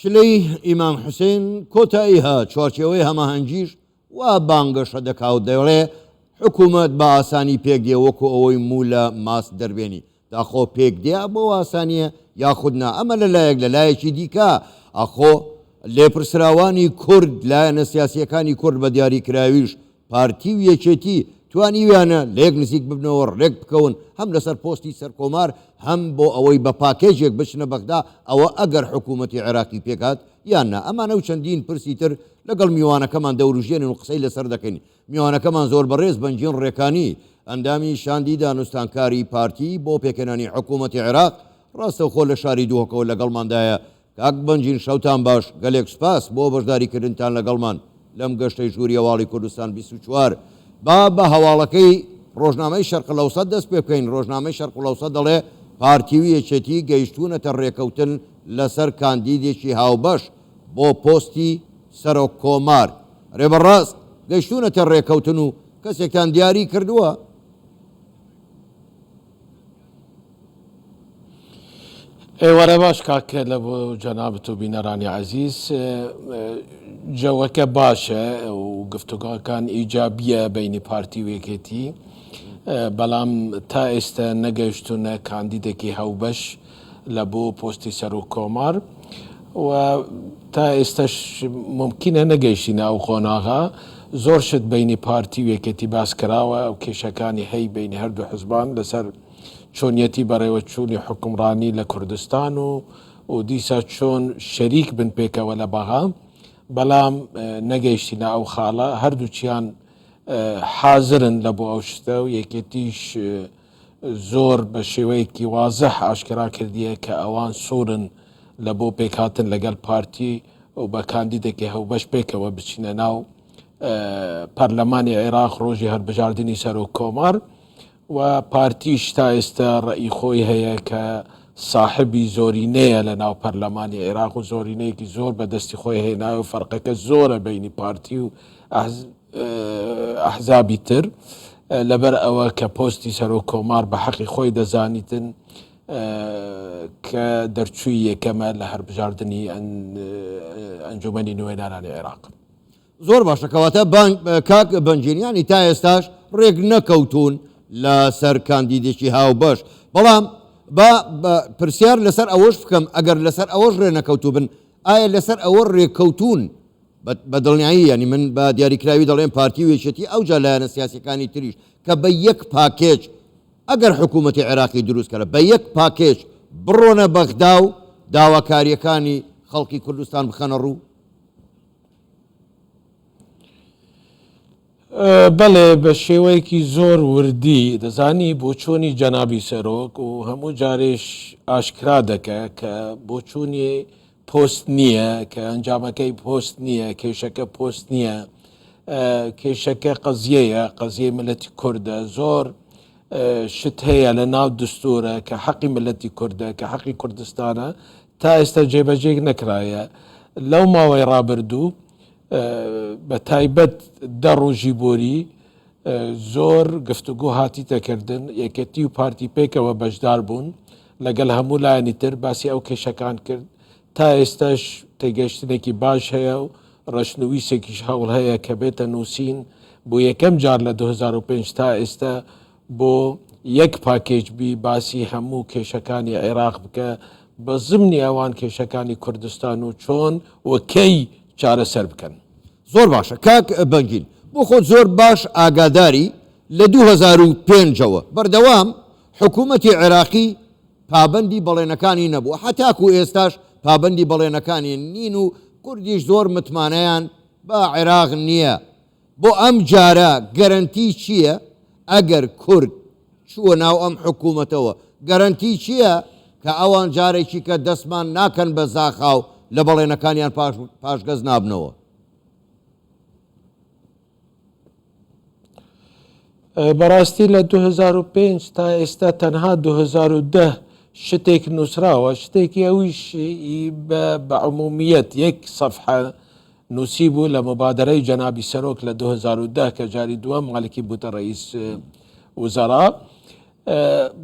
چلەی ئیمام حوسێن کۆتایی هات، چوارچێوەی هەماهەنگیش وا بانگەشە دەکا و دەڵێ حکوومەت بە ئاسانی پێک دێ وەکوو ئەوەی موو لە ماست دەربێنی. داخۆ پێک دێ بەو ئاسانییە یاخود نا؟ ئەمە لە لایەک، لە لایەکی دیکە ئاخۆ لێپرسراوانی کورد، لایەنە سیاسییەکانی کورد بە دیاریکراویش پارتی و یەکێتی توانیویانە لەیەک نزیک ببنەوە ڕێک بکەون هەم لەسەر پۆستی سەرکۆمار هەم بۆ ئەوەی بە پاکێجێک بچنە بەغدا ئەوە ئەگەر حکوومەتی عێراقی پێکهات یان نا ئەمانە و چەندین پرسی تر لەگەڵ میوانەکەمان دەوروژێنن و قسەی لەسەر دەکەین میوانەکەمان زۆر بەڕێز بەنگین ڕێکانی ئەندامی شاندی دانوستانکاری پارتی بۆ پێکهێنانی حکوومەتی عێراق ڕاستەوخۆ لە شاری دهۆکەوە لەگەڵماندایە کاک بەنجین شەوتان باش، گەلێک سوپاس بۆ بەشداری کردنتان لەگەڵمان لەم گەشتەی ژووری هەواڵی کوردستان 24. با بە هەواڵەکەی ڕۆژنامەی شەرقلئەوسەت دەست پێ بکەین، ڕۆژنامەی شەرقلئەوسەت دەڵێ پارتی و یەکێتی گەیشتوونەتە ڕێکەوتن لەسەر کاندیدێکی هاوبەش بۆ پۆستی سەرۆک کۆمار. ئەرێ بەڕاست گەیشتوونەتە ڕێکەوتن و کەسێکتان دیاری کردووە؟ ئێوارە باش کاک لە بۆ جەنابت و بینەرانی عەزیز جەوەکە باشە و گفتوگۆکان ئیجابیە بینی پارتی و یەکێتی بەڵام تا ئێستا نەگەیشتونە کاندیدێکی هەوبەش لە بۆ پۆستی سەرۆک کۆمار و تا ئێستش ممکنە نەگەیشتینە ئەو قۆناغە زۆر شت بینی پارتی و یەکێتی باس کراوە و کێشەکانی هەی بینی هەردوو حزبان لەسەر چۆنیەتی بەڕێوەچوونی حوکمڕانی لە کوردستان و و دیسا چۆن شەریک بن پێکەوە لە بەغا بەڵام نەگەیشتینە ئەو خاڵە هەردووچیان حازرن لە بۆ ئەو شتە و یەکێتیش زۆر بە شێوەیەکی وازح ئاشکرا کردیە کە ئەوان سوورن لە بۆ پێکهاتن لەگەڵ پارتی و بە کاندیدێکی هەوبەش پێکەوە بچینە ناو پەرلەمانی عێراق ڕۆژی هەربژاردننی سەرۆک کۆمار و پارتیش تا ئێستا ڕەئی خۆی هەیە کە ساحبی زۆرینەیە لە ناو پەرلەمانی عێراق و زۆرینەیەکی زۆر بە دەستی خۆی هێنایە و فەرقەکە زۆرە بینی پارتی و ئەحزابی تر لەبەر ئەوە کە پۆستی سەرۆک کۆمار بە حەقی خۆی دەزانیتن کە دەرچووی یەکەمە لە هەربژاردننی ئەنجومەنی نوێنەرانی عێراق. زۆر باشە کەواتە کاک بەنجین یانی تا ئێستاش ڕێک نەکەوتوون لەسەر کاندیدێکی هاوبەش بەڵام با پرسیار لەسەر ئەوەش بکەم ئەگەر لەسەر ئەوەش ڕێ نەکەوتوو بن ئایا لەسەر ئەوە ڕێککەوتوون بە دڵنیایی ینی من بە دیاریکراوی دەڵێن پارتی و یەکێتی ئەوجا لایەنە سیاسەکانی تریش کە بە یەک پاکێج ئەگەر حکوومەتی عێراقی دروست کەرە بە یەک پاکێج بڕۆنە بەغدا و داواکاریەکانی خەڵکی کوردستان بخەنە ڕوو. بەڵێ بە شێوەیەکی زۆر وردی دەزانی بۆچوونی جەنابی سەرۆک و هەموو جارێش ئاشکرا دەکە کە بۆچوونی پۆست نییە کە ئەنجامەکەی پۆست نییە کێشەکە پۆست نییە کێشەکە قەزیەیە قەزیەی ملەتی کوردە زۆر شت هەیە لە ناو دستورە کە حەقی ملەتی کوردە کە حەقی کوردستانە تا ئێستا جێبەجێ نەکرایە لەو ماوەی ڕابردوو بە تایبەت دە ڕۆژی بۆری زۆر گفتوگۆ هاتیتەکردن یەکەتی و پارتی پێکەوە بەشدار بوون لەگەڵ هەموو لایەنی تر باسی ئەو کێشەکان کرد تا ئێستاش تێگەشتنێکی باش هەیە و ڕەشنوویسێکیش هەوڵ هەیە کە بێتە نووسین بۆ یەکەم جار لە 2005 تا ئێستا بۆ یەک پاکێج بی باسی هەموو کێشەکانی عێراق بکە بە زمنی ئەوان کێشەکانی کوردستان و چۆن و کەی چارەسەر بکەن. زۆر باشە کاک بەنگین بۆ خۆت زۆر باش ئاگاداری لە 2005 ەوە بەردەوام حکوومەتی عێراقی پابەندی بەڵێنەکانی نەبووە هەتاکو ئێستاش پابەندی بەڵێنەکانی نین و کوردیش زۆر متمانەیان بە عێراق نییە بۆ ئەم جارە گەرەنتی چییە ئەگەر کورد چووە ناو ئەم حکوومەتەوە گەرەنتی چییە کە ئەوان جارێکی کە دەستمان ناکەن بە زاخاو لە بەڵێنەکانیان پاشگەز نابنەوە؟ بەڕاستی لە 2005 تا ئێستا تەنها 2010 شتێک نووسراوە شتێکی ئەویش بە عمومیەت یەک سەفحە نووسی بوو لە مبادرەی جەنابی سەرۆک لە 2010 کە جاری دووەم مالکی بووتە ڕئیس وزەرا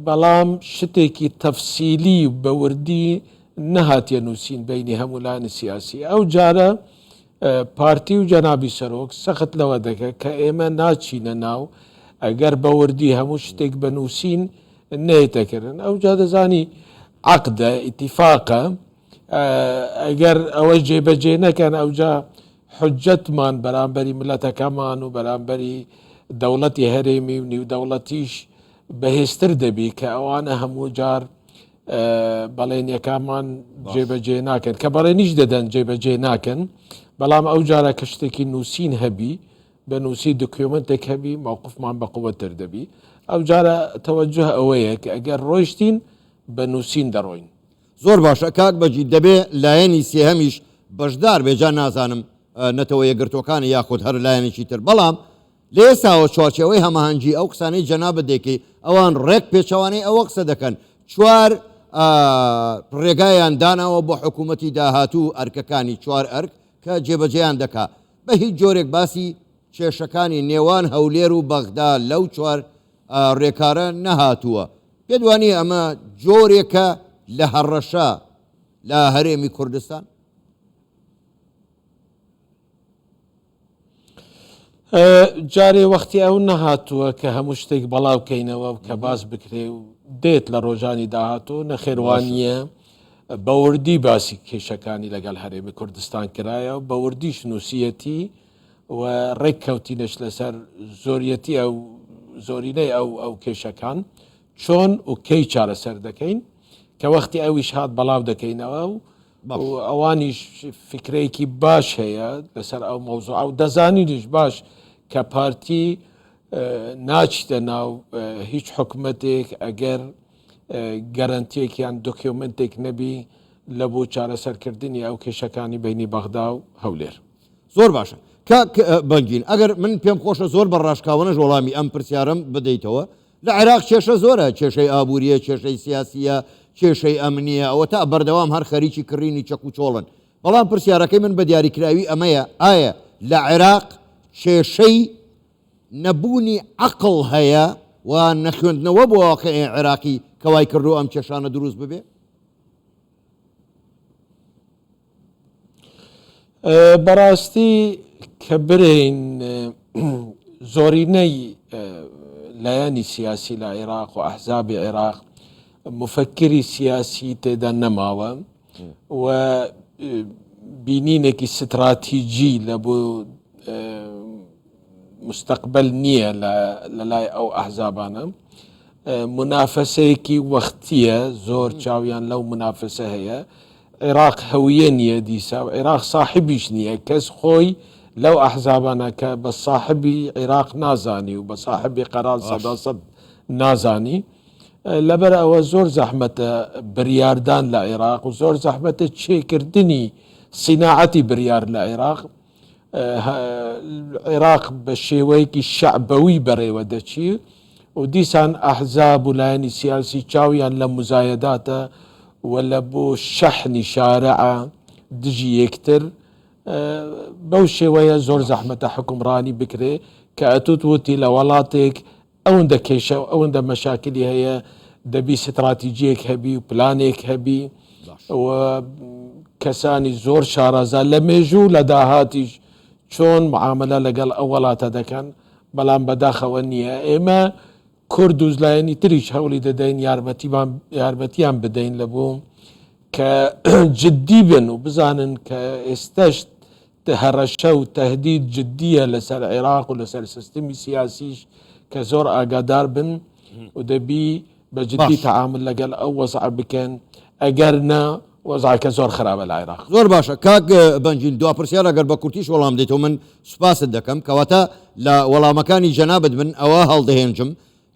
بەڵام شتێکی تەفسیلی بە وردی نەهاتیە نووسین بینی هەموو لایەنی سیاسی. ئەو جارە پارتی و جەنابی سەرۆک سەخت لەوە دەکە کە ئێمە ناچینە ناو ئەگەر بە وردی هەموو شتێک بە نووسین نەیەتەکردن. ئەوجا دەزانی عەقدە، ئیتیفاقە، ئەگەر ئەوە جێبەجێ نەکەن ئەوجا حجەتمان بەرامبەری ملەتەکەمان و بەرامبەری دەوڵەتی هەرێمی و نیودەوڵەتیش بەهێزتر دەبی کە ئەوانە هەموو جار بەڵێنیەکانمان جێبەجێ ناکەن، کە بەڵێنیش دەدەن جێبەجێ ناکەن. بەڵام ئەو جارە کە شتێکی نووسین هەبی، بە نووسی دکیۆمنتێک هەبی، مووقفمان بە قوتتر دەبی. ئەو جارە تەوەجه ئەوەیە کە ئەگەر ڕۆیشتین بە نووسین دەڕۆین. زۆر باشە کاک مەجید، دەبێ لایەنی سێهەمیش بەشدار بێ، جا نازانم نەتەوە یەکگرتووەکانە یاخود هەر لایەنێکی تر، بەڵام لە ئێستاوە چوارچێوەی هەماهەنگی ئەو قسانەی جەنابت دەیکەی ئەوان ڕێک پێچەوانەی ئەوە قسە دەکەن، چوار ڕێگایان داناوە بۆ حکوومەتی داهاتوو، ئەرکەکانی چوار ئەرک کە جێبەجێیان دەکا، بە هیچ جۆرێک باسی کێشەکانی نێوان هەولێر و بەغدا لەو چوار ڕێکارە نەهاتووە. پێت وانییە ئەمە جۆرێکە لە هەڕەشە لە هەرێمی کوردستان؟ جارێ وەختی ئەو نەهاتووە کە هەموو شتێک بەڵاو کەینەوە و کە باس بکرێ و دێت لە ڕۆژانی داهاتوو. نەخێروانیە، بەوردی باسی کێشەکانی لەگەڵ هەرێمی کوردستان کرایە و بەوردیش نووسیەتی و ڕێک کەوتینەش لەسەر زۆریەتی ئەو زۆرینەی ئەو ئەو کێشەکان چۆن و کەی چارەسەر دەکەین، کە وەختی ئەویش هات بەڵاو دەکەینەوە. و ئەوانیش فکرەیەکی باش هەیە لەسەر ئەو مەوزوع و دەزانینیش باش کە پارتی ناچیتە ناو هیچ حکومەتێک ئەگەر گەرەنتیەک یان دۆکیۆمنتێک نەبی لە بۆ چارەسەرکردنی ئەو کێشەکانی بینی بەغدا و هەولێر. زۆر باشە کاک بەنگین، ئەگەر من پێم خۆشە زۆر بە ڕاشکاوانەش وەڵامی ئەم پرسیارەم بدەیتەوە، لە عێراق کێشە زۆرە، کێشەی ئابوورییە، کێشەی سیاسییە، کێشەی ئەمنییە، ئەوەتا بەردەوام هەر خەریکی کڕینی چەک و چۆڵن. بەڵام پرسیارەکەی من بە دیاریکراوی ئەمەیە، ئایا لە عێراق کێشەی نەبوونی عەقڵ هەیە و نەخوێندنەوە بۆ واقیعی عێراقی کە وای کردووە ئەم کێشانە دروست ببێ؟ بەڕاستی کە برێین زۆرینەی لایەنی سیاسی لە عێراق و ئەحزابی عێراق مفکری سیاسی تێدا نەماوە و بینینێکی ستراتیجی لە بۆ مستەقبەل نییە لە لای ئەو ئەحزابانە. مونافەسەیەکی وەختییە، زۆر چاویان لەو مونافەسە هەیە. عێراق هەویە نییە دیسا و عێراق ساحبیش نییە، کەس خۆی لەو ئەحزابانە کە بە ساحبی عێراق نازانی و بە ساحبی قەرار سەدا سەد نازانی. لەبەر ئەوە زۆر زەحمەتە بریاردان لە عێراق و زۆر زەحمەتە چێکردنی سیناعەتی بریار لە عێراق. عێراق بە شێوەیەکی شەعبەوی بەڕێوە دەچی و دیسان ئەحزاب و لایەنی سیاسی چاویان لە مزایەداتە و لە بۆ شەحنی شارعە دژی یەکتر. بەو شێوەیە زۆر زەحمەتە حکومڕانی بکرێ کە ئەتوت وتی لە وڵاتێک ئەوەندە کێشە و ئەوەندە مەشاکلی هەیە دەبی ستراتیجیەک هەبی و پلانێک هەبی و کەسانی زۆر شارەزا لە مێژوو لە داهاتیش چۆن معاملە لەگەڵ ئەو وڵاتە دەکەن، بەڵام بەداخەوە نییە. ئێمە کورد و لایەنی تریش هەوڵی دەدەین یارمەتیمان یارمەتیان بدەین لە بۆ کە جددی بن و بزانن کە ئێستش هەڕەشە و تەهدید جدییە لەسەر عێراق و لەسەر سیستمی سیاسیش کە زۆر ئاگادار بن و دەبی بە جدی تەعامل لەگەڵ ئەو وەزعە بکەن، ئەگەر نا وەزعەکە زۆر خراپە لە عێراق. زۆر باشە کاک بەنگین، دوا پرسیار ئەگەر بە کورتیش وەڵام دەیتەوە من سوپاست دەکەم. کەواتە لە وەڵامەکانی جەنابت من ئەوە هەڵدەهێنجم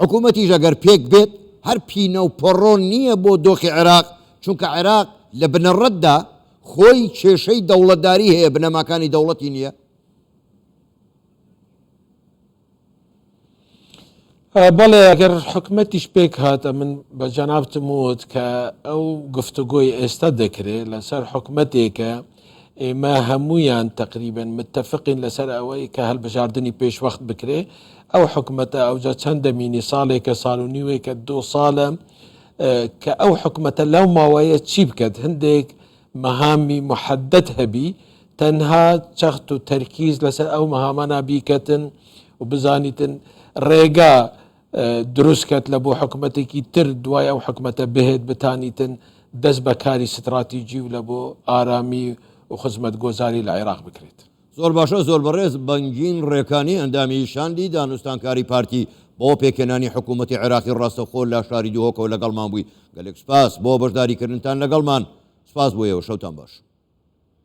حکوومەتیش ئەگەر پێک بێت هەر پینە و پەڕۆ نییە بۆ دۆخی عێراق، چونکە عێراق لە بنەڕەتدا خۆی کێشەی دەوڵەتداری هەیە، بنەماکانی دەوڵەتی نییە. بەڵێ ئەگەر حکومەتیش پێک هات، ئەمن بە جەنابتم وت کە ئەو گفتوگۆی ئێستا دەکرێت لەسەر حکومەتێکە ئێمە هەموویان تەقریبەن متەفقین لەسەر ئەوەی کە هەلبژاردنی پێشوەخت بکرێ. ئەو حکومەتە ئەوجا چەند دەمینی، ساڵێکە، ساڵ و نیوێکە، دو ساڵە. کە ئەو حکومەتە لەو ماوەیە چی بکات، هەندێک مەهامی محەدەد هەبی، تەنها چەخت و تەرکیز لەسەر ئەو مەهامانە بیکەتن و بزانیتن ڕێگا دروست کەت لە بۆ حکومەتێکی تر دوای ئەو حکومەتە بهێت بتانیتن دەست بە کاری ستراتیجی و لە بۆ ئارامی و خزمەتگۆزاری لە عێراق بکرێت. زۆر باشە زۆر بەڕێز بەنگین ڕێکانی ئەندامی شاندی دانوستانکاری پارتی بۆ پێکهێنانی حکوومەتی عێراقی ڕاستەوخۆ لە شاری دهۆکەوە لەگەڵمان بووی گەلێک سوپاس بۆ بەشداریکردنتان لەگەڵمان سوپاس بۆ ئێوە شەوتان باش.